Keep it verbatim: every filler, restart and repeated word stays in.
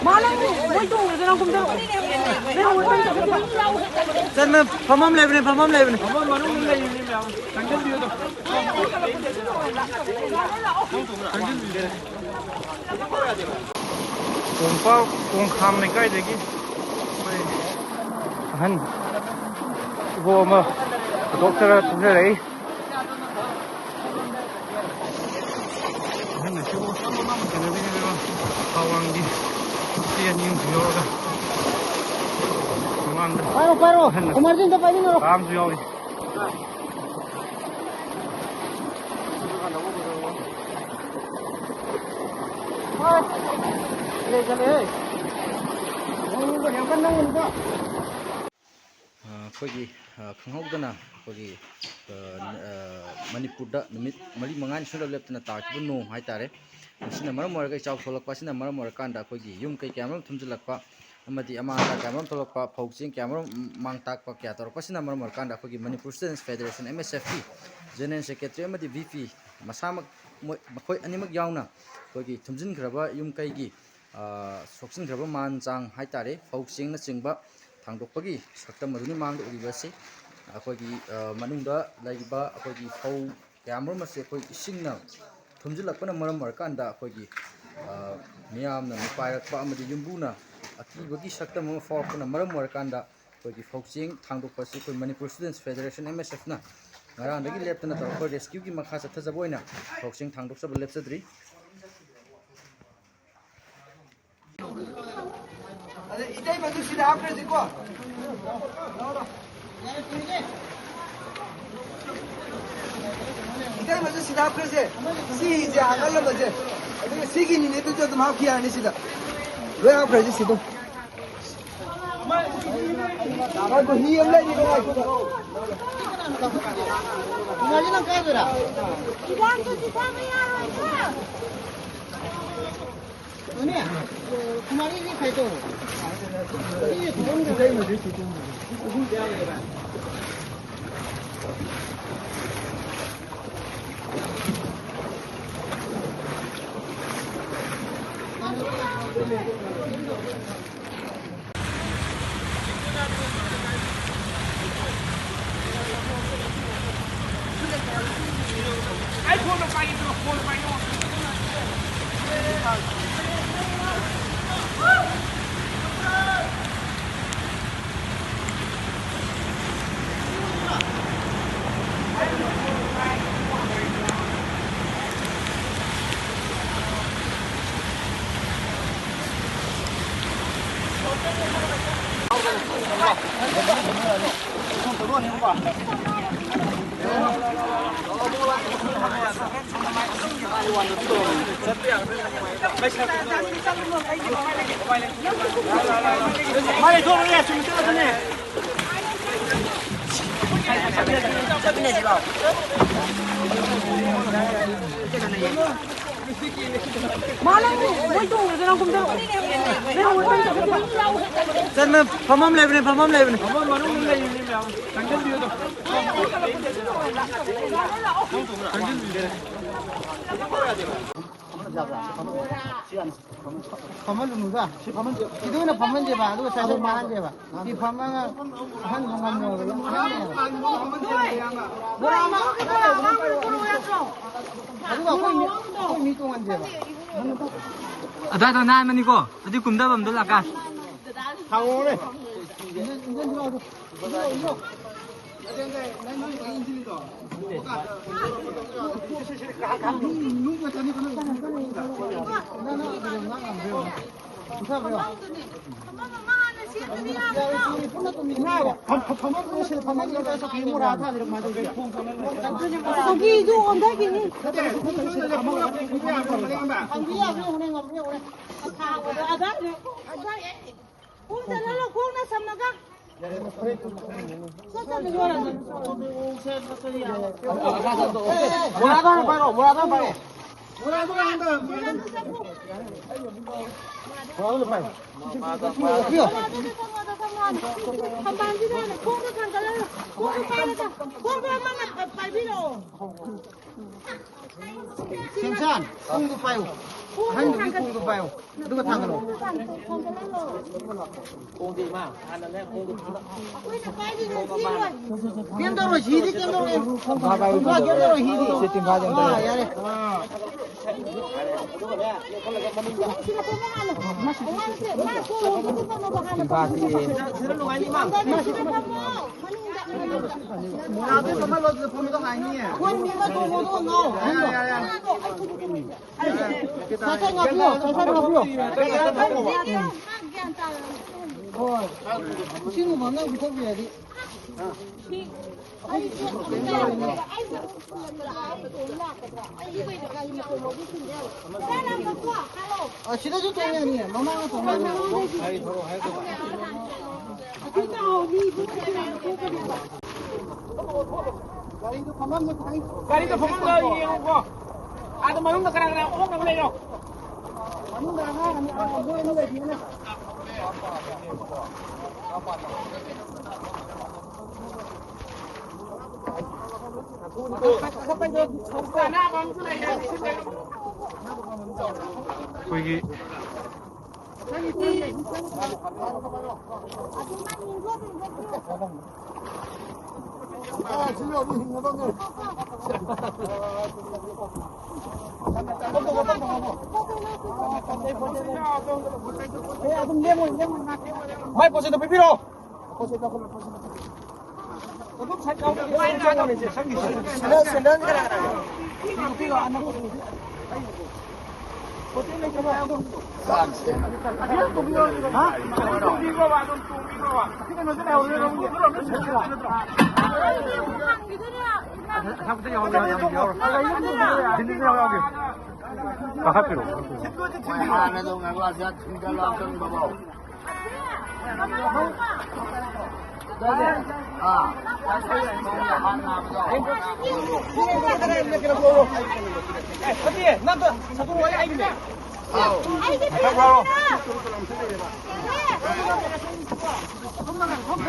ꯃꯥ ꯅꯪ ꯃꯣꯏ ꯇꯣꯡꯉꯦꯗ ꯅꯪ ꯀꯨꯝꯊꯔꯛꯑꯣ꯫ ꯆꯠꯅ ꯐꯝꯐꯝ ꯂꯩꯕꯅꯦ, ꯐꯝꯐꯝ ꯂꯩꯕꯅꯦ꯫ ꯐꯝꯐꯝ ꯃꯅꯨꯡꯗ ꯂꯩꯔꯤꯅꯦ ꯃꯌꯥꯝ꯫ ꯆꯪꯁꯤꯟꯕꯤꯌꯨꯗꯣ꯫ ꯀꯣꯡꯄꯥꯜ ꯀꯣꯡꯈꯥꯝ ꯂꯩꯀꯥꯏꯗꯒꯤ ꯑꯩꯈꯣꯏ ꯑꯍꯟ ꯏꯕꯣ ꯑꯃ ꯗꯣꯛꯇꯔ ꯊꯣꯛꯆꯔꯛꯏ꯫ ꯑꯍꯟ ꯑꯁꯤꯕꯨ ꯀꯩꯅꯣꯒꯤꯅꯦꯕ, ꯊꯋꯥꯡꯒꯤ ꯏꯆꯦ ꯑꯅꯤ ꯑꯃꯁꯨ ꯌꯥꯎꯔꯒ ꯃꯃꯥꯡꯗ ꯄꯥꯏꯔꯣ, ꯄꯥꯏꯔꯣ꯫ ꯑꯍꯟ ꯑꯃꯁꯨ ꯌꯥꯎꯔꯤ꯫ ꯑ, ꯑꯩꯈꯣꯏꯒꯤ, ꯑ, ꯈꯪꯍꯧꯗꯅ ꯑꯩꯈꯣꯏꯒꯤ, ꯑ, ꯑ, ꯃꯅꯤꯄꯨꯔꯗ ꯅꯨꯃꯤꯠ ꯃꯔꯤ ꯃꯉꯥꯅꯤ ꯁꯨꯡꯂꯦꯞ ꯂꯦꯞꯇꯅ ꯇꯥꯈꯤꯕ ꯅꯣꯡ ꯍꯥꯏꯇꯥꯔꯦ꯫ ꯃꯁꯤꯅ ꯃꯔꯝ ꯑꯣꯏꯔꯒ, ꯏꯆꯥꯎ ꯊꯣꯛꯂꯛꯄ ꯑꯁꯤꯅ ꯃꯔꯝ ꯑꯣꯏꯔꯀꯥꯟꯗ ꯑꯩꯈꯣꯏꯒꯤ ꯌꯨꯝ ꯀꯩ ꯀꯌꯥ ꯃꯔꯨꯝ ꯊꯨꯝꯖꯤꯜꯂꯛꯄ ꯑꯃꯗꯤ ꯑꯃꯥꯡ ꯑꯇꯥ ꯀꯌꯥ ꯃꯔꯨꯝ ꯊꯣꯛꯂꯛꯄ, ꯐꯧ ꯆꯦꯡ ꯀꯌꯥ ꯃꯔꯨꯝ ꯃꯥꯡ ꯇꯥꯛꯄ ꯀꯌꯥ ꯇꯧꯔꯛꯄꯁꯤꯅ ꯃꯔꯝ ꯑꯣꯏꯔꯀꯥꯟꯗ ꯑꯩꯈꯣꯏꯒꯤ ꯃꯅꯤꯄꯨꯔ ꯁ꯭ꯇꯨꯗꯦꯟꯠꯁ ꯐꯦꯗꯔꯦꯁꯟ, ꯑꯦꯝ ꯑꯦꯁ ꯑꯦꯐꯀꯤ ꯖꯦꯅꯔꯦꯜ ꯁꯦꯀ꯭ꯔꯦꯇꯔꯤ ꯑꯃꯗꯤ ꯚꯤ ꯄꯤ ꯃꯁꯥꯃꯛ, ꯃꯣꯏ, ꯃꯈꯣꯏ ꯑꯅꯤꯃꯛ ꯌꯥꯎꯅ ꯑꯩꯈꯣꯏꯒꯤ ꯊꯨꯝꯖꯤꯟꯈ꯭ꯔꯕ ꯌꯨꯝ ꯀꯩꯒꯤ, ꯑ, ꯁꯣꯛꯆꯤꯟꯈ꯭ꯔꯕ ꯃꯥꯟ ꯆꯥꯡ ꯍꯥꯏꯇꯥꯔꯦ, ꯐꯧ ꯆꯦꯡꯅꯆꯤꯡꯕ ꯊꯥꯡꯗꯣꯛꯄꯒꯤ ꯁꯛꯇꯝ ꯑꯗꯨꯅꯤ ꯃꯥꯡꯗ ꯎꯔꯤꯕ ꯑꯁꯤ꯫ ꯑꯩꯈꯣꯏꯒꯤ, ꯑ, ꯃꯅꯨꯡꯗ ꯂꯩꯔꯤꯕ ꯑꯩꯈꯣꯏꯒꯤ ꯐꯧ ꯀꯌꯥꯃꯔꯨꯝ ꯑꯁꯤ ꯑꯩꯈꯣꯏ ꯏꯁꯤꯡꯅ ꯊꯨꯝꯖꯤꯜꯂꯛꯄꯅ ꯃꯔꯝ ꯑꯣꯏꯔꯀꯥꯟꯗ ꯑꯩꯈꯣꯏꯒꯤ, ꯑ, ꯃꯤꯌꯥꯝꯅ ꯃꯤꯄꯥꯏꯔꯛꯄ ꯑꯃꯗꯤ ꯌꯨꯝꯕꯨꯅ ꯑꯀꯤꯕꯒꯤ ꯁꯛꯇꯝ ꯑꯃ ꯐꯥꯎꯔꯛꯄꯅ ꯃꯔꯝ ꯑꯣꯏꯔꯀꯥꯟꯗ ꯑꯩꯈꯣꯏꯒꯤ ꯐꯧ ꯆꯦꯡ ꯊꯥꯡꯗꯣꯛꯄ ꯑꯁꯤ ꯑꯩꯈꯣꯏ ꯃꯅꯤꯄꯨꯔ ꯁ꯭ꯇꯨꯗꯦꯟꯠꯁ ꯐꯦꯗꯔꯦꯁꯟ, ꯑꯦꯝ ꯑꯦꯁ ꯑꯦꯐꯅ ꯉꯔꯥꯡꯗꯒꯤ ꯂꯦꯞꯇꯅ ꯇꯧꯔꯛꯄ ꯔꯦꯁꯀ꯭ꯌꯨꯒꯤ ꯃꯈꯥ ꯆꯠꯊꯖꯕ ꯑꯣꯏꯅ ꯐꯧ ꯆꯦꯡ ꯊꯥꯡꯗꯣꯛꯆꯕ ꯂꯦꯞꯆꯗ꯭ꯔꯤ꯫ ꯑꯗ ꯏꯇꯩꯃꯁꯨ ꯁꯤꯗ ꯍꯥꯞꯈ꯭ꯔꯁꯤꯀꯣ꯫ ꯏꯇꯩꯃꯁꯨ ꯁꯤꯗ ꯍꯥꯞꯈ꯭ꯔꯁꯦ꯫ ꯁꯤꯁꯦ ꯍꯥꯞꯍꯜꯂꯝꯃꯁꯦ꯫ ꯑꯗꯨꯒ ꯁꯤꯒꯤ ꯅꯤꯅꯦꯗꯨꯁꯨ ꯑꯗꯨꯝ ꯍꯥꯞꯈꯤ ꯌꯥꯔꯅꯤ ꯁꯤꯗ꯫ ꯂꯣꯏ ꯍꯥꯞꯈ꯭ꯔꯁꯤ ꯁꯤꯗ꯫ ꯉꯥꯏꯈꯣ, ꯍꯤ ꯑꯃ ꯂꯩꯔꯤ, ꯉꯥꯏꯈꯣ꯫ ꯀꯨꯃꯥꯔꯤ, ꯅꯪ ꯀꯥꯏꯗꯣꯏꯔꯥ? ꯍꯤꯗꯥꯛꯇꯨꯗꯤ ꯊꯛꯄ ꯌꯥꯔꯣꯏꯀꯣ꯫ ꯃꯅꯦ, ꯀꯨꯃꯥꯔꯤꯒꯤ ꯈꯥꯏꯗꯣ꯫ ꯆꯠꯅ ꯐꯝꯐꯝ ꯂꯩꯕꯅꯦ, ꯐꯝꯐꯝ ꯂꯩꯕꯅꯦ꯫ ꯐꯝꯐꯝ ꯃꯅꯨꯡꯗ ꯂꯩꯔꯤꯅꯦ ꯃꯌꯥꯝ꯫ ꯆꯪꯁꯤꯟꯕꯤꯌꯨ ꯑꯗꯣ꯫ ꯐꯝꯍꯜꯂꯨꯅꯨꯗ꯫ ꯁꯤ ꯐꯝꯍꯟꯁꯦ꯫ ꯐꯝꯍꯟꯁꯦ꯫ ꯁꯤꯗ ꯑꯣꯏꯅ ꯐꯝꯍꯟꯁꯦꯕ, ꯑꯗꯨꯒ ꯁ꯭ꯋꯥꯏꯗ ꯐꯝꯍꯟꯁꯦꯕ꯫ ꯁꯤ ꯐꯝꯃꯒ ꯑꯍꯟꯗꯣ ꯉꯝꯃꯣꯏꯕ, ꯑꯗꯨꯝ ꯑꯍꯟꯅꯦꯕ꯫ ꯕꯣꯔꯥ ꯑꯃ, ꯑꯗꯨꯒ ꯑꯩꯈꯣꯏ ꯃꯤ, ꯑꯩꯈꯣꯏ ꯃꯤ ꯇꯣꯡꯍꯟꯁꯦꯕ꯫ ꯑꯗꯥꯏꯗ ꯅꯥꯟꯕꯅꯤꯀꯣ, ꯑꯗꯨ ꯀꯨꯝꯊꯕꯝꯗꯣ ꯂꯥꯛꯀ꯫ ꯊꯥꯡꯉꯣꯅꯦ꯫ ꯏꯟꯖꯟ, ꯏꯟꯖꯟ ꯊꯤꯜꯂꯛꯑꯣ ꯑꯗꯨ꯫ ꯏꯟꯖꯜꯂꯣ, ꯏꯟꯖꯜꯂꯣ꯫ ꯆꯧꯀꯤꯗꯨ ꯑꯣꯟꯊꯈꯤꯅꯤ꯫ ꯈꯪꯕꯤꯌꯥꯕ꯭ꯔꯥ ꯌꯦꯡꯉꯨꯅꯦ, ꯉꯝꯕ꯭ꯔꯥ ꯌꯦꯡꯉꯨꯅꯦ꯫ ꯈꯣꯡ ꯆꯠꯍꯜꯂꯣ, ꯈꯣꯡꯅ ꯁꯝꯃꯒ꯫ ꯃꯣꯔꯥꯗꯣ ꯍꯥꯟꯅ ꯄꯥꯏꯔꯣ, ꯃꯣꯔꯥꯗꯣ ꯍꯥꯟꯅ ꯄꯥꯏꯔꯣ꯫ ꯃꯣꯔꯥꯗꯣ ꯍꯥꯟꯅ ꯄꯥꯏꯔꯣ꯫ ꯊꯝꯕꯥꯜꯁꯤꯗ ꯍꯥꯟꯅ ꯈꯣꯡꯗꯣ ꯊꯥꯡꯒꯠꯂꯒ, ꯈꯣꯡꯗꯣ ꯄꯥꯏꯔꯒ, ꯈꯣꯡꯗꯣ ꯑꯃꯅ ꯄꯥꯏꯕꯤꯔꯛꯑꯣ꯫ ꯁꯦꯝꯁꯥꯟ, ꯈꯣꯡꯗꯣ ꯄꯥꯏꯌꯨ꯫ ꯑꯍꯟꯗꯨꯒꯤ ꯈꯣꯡꯗꯣ ꯄꯥꯏꯌꯨ꯫ ꯑꯗꯨꯒ ꯊꯥꯡꯒꯠꯂꯣ꯫ ꯈꯣꯡꯗꯤ ꯏꯃꯥ, ꯍꯥꯟꯅꯅꯦ ꯈꯣꯡꯗꯣ ꯊꯥꯡꯒꯠꯂꯣ꯫ ꯀꯩꯝ ꯇꯧꯔꯣꯏ, ꯍꯤꯗꯤ ꯀꯩꯝ ꯇꯧꯔꯣꯏ꯫ ꯏꯃꯥ, ꯀꯩꯝ ꯇꯧꯔꯣꯏ, ꯍꯤꯗꯤ꯫ ꯁꯤ ꯇꯤꯟꯐꯥ ꯌꯦꯡꯉꯣ꯫ ꯑꯥ, ꯌꯥꯔꯦ꯫ ꯑꯗꯨꯒꯅꯦ, ꯂꯦꯞꯈꯠꯂꯒ ꯃꯅꯤꯡꯗ꯫ ꯇꯤꯟꯐꯥ ꯆꯤꯛꯑꯦ꯫ ꯃꯣꯔꯥꯗꯣ ꯐꯝꯍꯜꯂꯣ, ꯑꯗꯨꯗ ꯐꯝꯕꯗꯣ ꯍꯥꯏꯅꯤꯌꯦ꯫ ꯍꯣꯏ, ꯃꯤ ꯑꯃ ꯇꯣꯡꯉꯣ, ꯑꯗꯨꯒ ꯉꯥꯎ꯫ ꯌꯥꯔꯦ, ꯌꯥꯔꯦ, ꯌꯥꯔꯦ꯫ ꯁꯥꯏ ꯁꯥꯏ ꯉꯥꯛꯄꯤꯌꯣ, ꯁꯥꯏ ꯁꯥꯏ ꯉꯥꯛꯄꯤꯌꯣ꯫ ꯍꯣꯏ꯫ ꯏꯁꯤꯡꯒꯨꯝꯕ ꯑꯝꯇꯪ ꯄꯤꯊꯛꯄꯤꯔꯗꯤ꯫ ꯑ, ꯁꯤꯗꯁꯨ ꯇꯣꯡ ꯌꯥꯅꯤꯌꯦ, ꯃꯃꯥꯡꯗ ꯇꯣꯡ ꯌꯥꯅꯤꯌꯦ꯫ ꯒꯥꯔꯤꯗꯣ ꯐꯝꯐꯝꯗꯣ ꯈꯤꯇꯪ ꯒꯥꯔꯤꯗꯣ ꯐꯝꯐꯝꯗꯣ ꯌꯦꯡꯉꯨꯀꯣ꯫ ꯑꯥꯗ ꯃꯅꯨꯡꯗ ꯀꯅꯥ ꯀꯅꯥ ꯑꯣꯛꯅꯕ ꯂꯩꯔꯣ? ꯃꯅꯨꯡꯗ ꯑꯉꯥꯡ ꯑꯅꯤ, ꯑꯉꯥꯡ ꯃꯣꯏ ꯑꯅꯤ ꯂꯩꯕꯅꯤꯅ꯫ ꯑꯅꯥꯕ ꯑꯃꯁꯨ ꯂꯩꯔꯦ꯫ ꯑꯩꯈꯣꯏꯒꯤ ꯃꯥꯏ ꯄꯣꯠꯁꯦ ꯑꯗꯨꯝ ꯄꯤꯕꯤꯔꯣ꯫ ꯀꯥꯈꯠꯄꯤꯔꯣ꯫ ꯍꯣꯏ, ꯍꯥꯟꯅ ꯇꯧꯅꯕ ꯑꯁꯤꯗ ꯊꯤꯟꯖꯜꯂꯣ, ꯑꯀꯪꯕꯐꯥꯎ꯫ ꯑꯥ꯫